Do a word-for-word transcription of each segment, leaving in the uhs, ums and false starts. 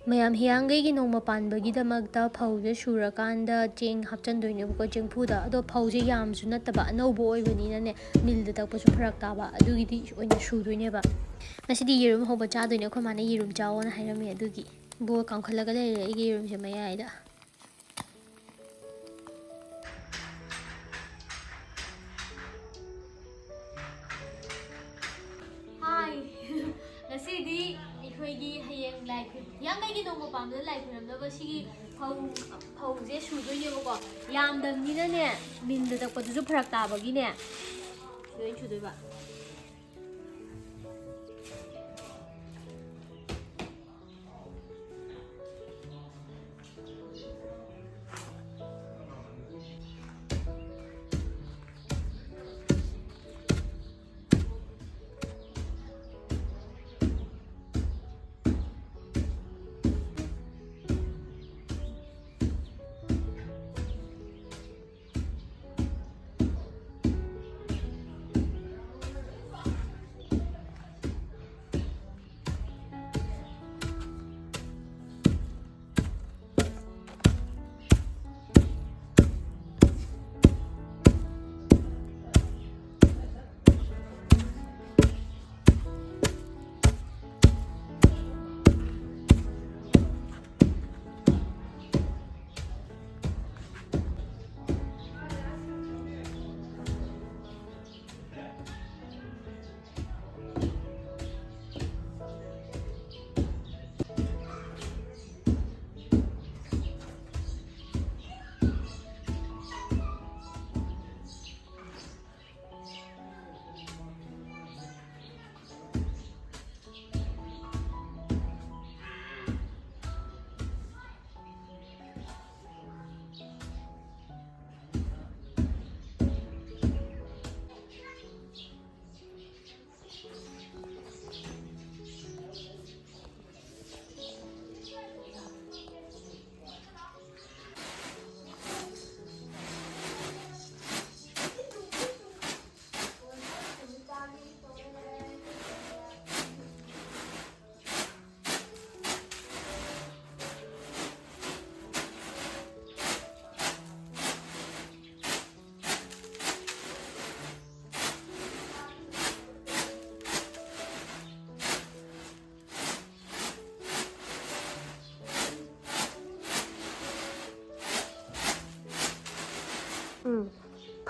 ꯃꯌꯥꯝ, ꯍꯤꯌꯥꯡꯒꯩꯒꯤ ꯅꯣꯡꯃ ꯄꯥꯟꯕꯒꯤꯗꯃꯛꯇ ꯐꯧꯁꯦ ꯁꯨꯔꯀꯥꯟꯗ ꯆꯦꯡ ꯍꯥꯞꯆꯤꯟꯗꯣꯏꯅꯦꯕꯀꯣ, ꯆꯦꯡꯐꯨꯗ꯫ ꯑꯗꯣ ꯐꯧꯁꯦ ꯌꯥꯝꯁꯨ ꯅꯠꯇꯕ, ꯑꯅꯧꯕ ꯑꯣꯏꯕꯅꯤꯅꯅꯦ, ꯃꯤꯜꯗ ꯇꯛꯄꯁꯨ ꯐꯔꯛ ꯇꯥꯕ, ꯑꯗꯨꯒꯤꯗꯤ ꯑꯣꯏꯅ ꯁꯨꯗꯣꯏꯅꯦꯕ꯫ ꯉꯁꯤꯗꯤ ꯌꯦꯔꯨꯝ ꯍꯧꯕ ꯆꯥꯗꯣꯏꯅꯦ, ꯑꯩꯈꯣꯏ ꯃꯥꯅ ꯌꯦꯔꯨꯝ ꯆꯥꯎꯑꯣꯅ ꯍꯥꯏꯔꯝꯃꯦ꯫ ꯑꯗꯨꯒꯤ ꯕꯣꯜ ꯀꯥꯝꯈꯠꯂꯒ ꯂꯩꯔꯦ ꯑꯩꯒꯤ ꯌꯦꯔꯨꯝꯁꯦ ꯃꯌꯥꯏꯗ꯫ ꯍꯥꯏ꯫ ꯉꯁꯤꯗꯤ ꯑꯩꯈꯣꯏꯒꯤ ꯍꯌꯦꯡ ꯂꯥꯏ ꯈꯨ-, ꯍꯤꯌꯥꯡꯒꯩꯒꯤ ꯅꯣꯡꯃ ꯄꯥꯟꯕꯗ ꯂꯥꯏ ꯈꯨꯔꯨꯝꯅꯕ ꯁꯤꯒꯤ ꯐꯧ, ꯐꯧꯁꯦ ꯁꯨꯗꯣꯏꯅꯦꯕꯀꯣ꯫ ꯌꯥꯝꯗꯕꯅꯤꯅꯅꯦ, ꯃꯤꯟꯗ ꯇꯛꯄꯗꯨꯁꯨ ꯐꯔꯛ ꯇꯥꯕꯒꯤꯅꯦ, ꯂꯣꯏ ꯁꯨꯗꯣꯏꯕ꯫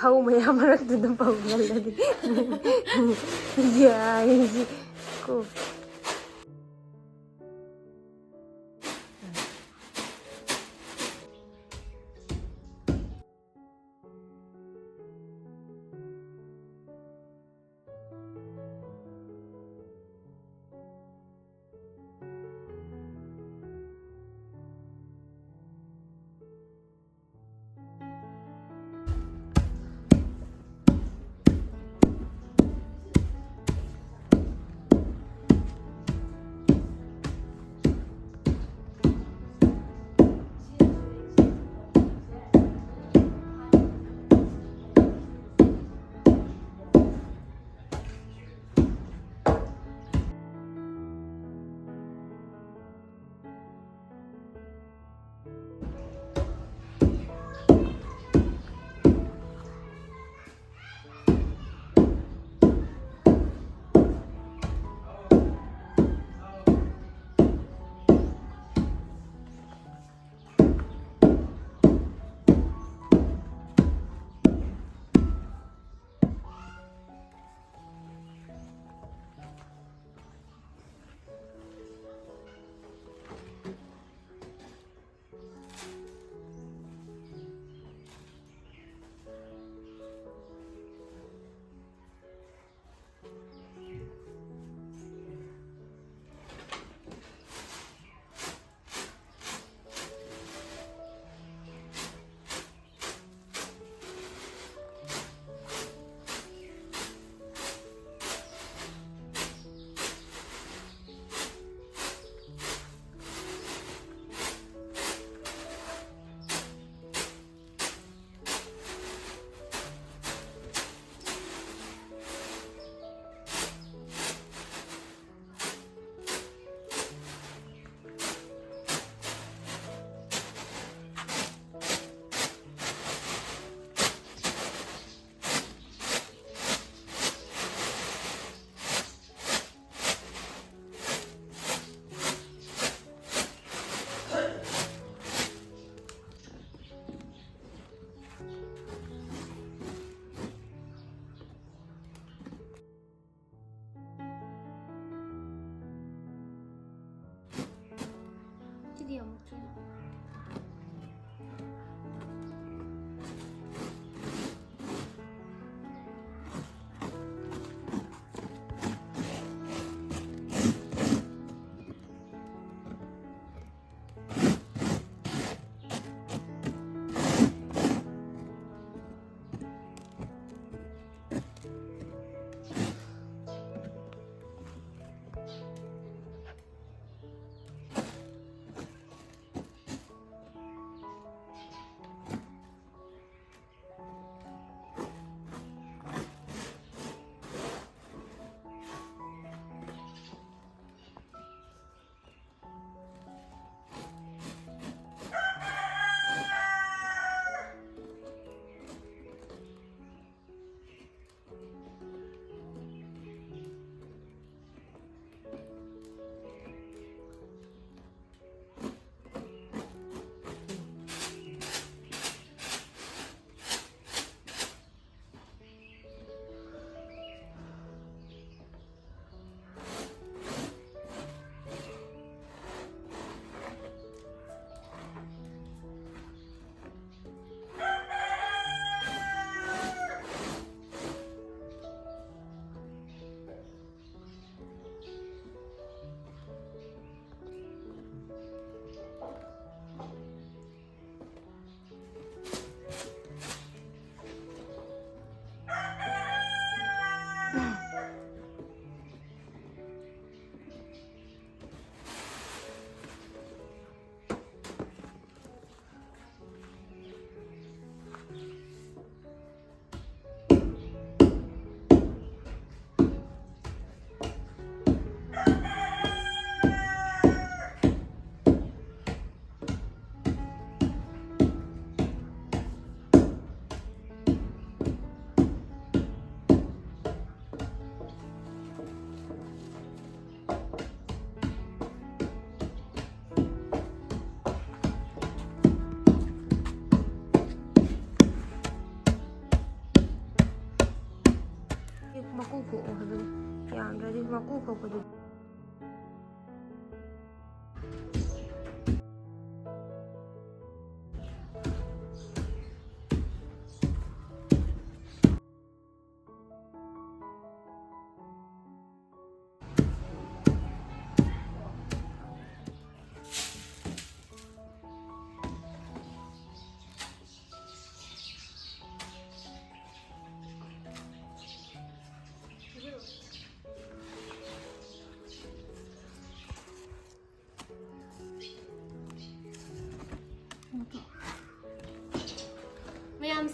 ꯐꯧ ꯃꯌꯥꯝ ꯃꯔꯛꯇꯨꯗ ꯐꯧ ꯈꯜꯂꯗꯤ ꯌꯥꯏꯁꯤ ꯀꯣ꯫ ꯌꯦꯡꯉꯨ ꯆꯨ꯫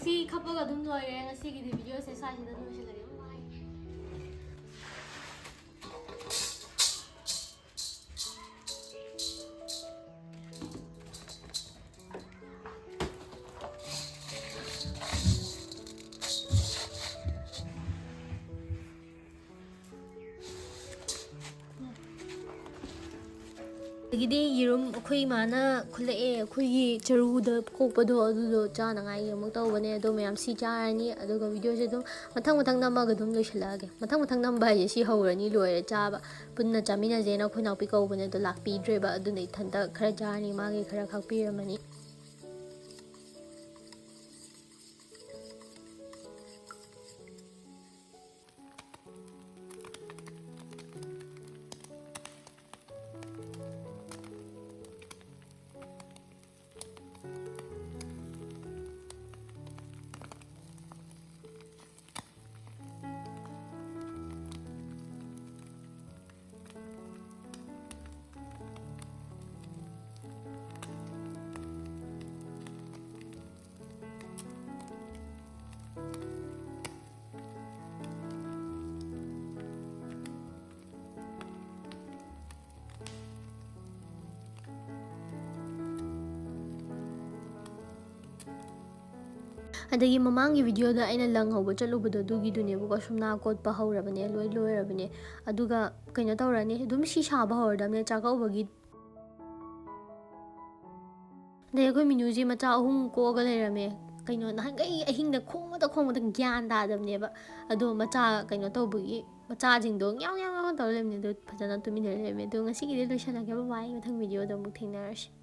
ꯐꯤ ꯈꯞꯄꯒ ꯑꯗꯨꯝ ꯂꯣꯏꯔꯦ꯫ ꯉꯁꯤꯒꯤꯗꯤ video ꯁꯦ ꯁ꯭ꯋꯥꯏꯁꯤꯗ ꯂꯣꯏꯁꯤꯜꯂꯒꯦ꯫ Bye꯫ ꯑꯗꯒꯤꯗꯤ ꯌꯦꯔꯨꯝ ꯑꯩꯈꯣꯏ ꯏꯃꯥꯅ ꯈꯨꯜꯂꯛꯑꯦ, ꯑꯩꯈꯣꯏꯒꯤ ꯆꯔꯨꯗ ꯀꯣꯛꯄꯗꯣ, ꯑꯗꯨꯗꯣ ꯆꯥꯅꯉꯥꯏꯒꯤ ꯑꯃꯨꯛ ꯇꯧꯕꯅꯦ꯫ ꯑꯗꯣ ꯃꯌꯥꯝ ꯁꯤ ꯆꯥꯔꯅꯤ, ꯑꯗꯨꯒ video ꯁꯦ ꯑꯗꯨꯝ ꯃꯊꯪ ꯃꯊꯪ ꯅꯝꯃꯒ ꯑꯗꯨꯝ ꯂꯣꯏꯁꯤꯜꯂꯛꯑꯒꯦ꯫ ꯃꯊꯪ ꯃꯊꯪ ꯅꯝꯕ ꯍꯥꯏꯁꯦ ꯁꯤ ꯍꯧꯔꯅꯤ, ꯂꯣꯏꯔꯦ ꯆꯥꯕ꯫ ꯄꯨꯟꯅ ꯆꯥꯃꯤꯟꯅꯁꯦꯅ ꯑꯩꯈꯣꯏ ꯅꯥꯎꯄꯤ ꯀꯧꯕꯅꯦ, ꯑꯗꯣ ꯂꯥꯛꯄꯤꯗ꯭ꯔꯦꯕ꯫ ꯑꯗꯨꯅ ꯏꯊꯟꯇ ꯈꯔ ꯆꯥꯔꯅꯤ, ꯃꯥꯒꯤ ꯈꯔ ꯈꯥꯛꯄꯤꯔꯝꯃꯅꯤ꯫ ꯑꯗꯒꯤ ꯃꯃꯥꯡꯒꯤ video ꯗ ꯑꯩꯅ ꯂꯪ ꯍꯧꯕ ꯆꯠꯂꯨꯕꯗꯣ, ꯑꯗꯨꯒꯤꯗꯨꯅꯦꯕꯀꯣ꯫ ꯁꯨꯝꯅꯥ ꯀꯣꯠꯄ ꯍꯧꯔꯕꯅꯦ, ꯂꯣꯏ ꯂꯣꯏꯔꯕꯅꯦ꯫ ꯑꯗꯨꯒ ꯀꯩꯅꯣ ꯇꯧꯔꯅꯤ, ꯑꯗꯨꯝ ꯁꯤ ꯁꯥꯕ ꯍꯧꯔꯗꯕꯅꯦ ꯆꯥꯛꯀꯧꯕꯒꯤ꯫ ꯑꯗꯩ ꯑꯩꯈꯣꯏ ꯃꯤꯅꯨꯁꯦ ꯃꯆꯥ ꯑꯍꯨꯝ ꯀꯣꯛꯑꯒ ꯂꯩꯔꯝꯃꯦ꯫ ꯀꯩꯅꯣ, ꯅꯍꯥꯟꯈꯩ ꯑꯍꯤꯡꯗ ꯈꯣꯡꯕꯗ ꯈꯣꯡꯕꯗ ꯒ꯭ꯌꯥꯟ ꯇꯥꯗꯕꯅꯦꯕ꯫ ꯑꯗꯣ ꯃꯆꯥ ꯀꯩꯅꯣ ꯇꯧꯕꯒꯤ, ꯃꯆꯥꯁꯤꯡꯗꯣ ꯉ꯭ꯌꯥꯎ ꯉ꯭ꯌꯥꯎ ꯉ꯭ꯌꯥꯎ ꯇꯧꯔ ꯂꯩꯕꯅꯦ꯫ ꯑꯗꯣ ꯐꯖꯅ ꯇꯨꯃꯤꯟꯅ ꯂꯩꯔꯝꯃꯦ꯫ ꯑꯗꯣ ꯉꯁꯤꯒꯤꯗꯤ ꯂꯣꯏꯁꯤꯜꯂꯒꯦ꯫ Bye bye꯫ ꯃꯊꯪ video ꯗ ꯑꯃꯨꯛ ꯊꯦꯡꯅꯔꯁꯤ꯫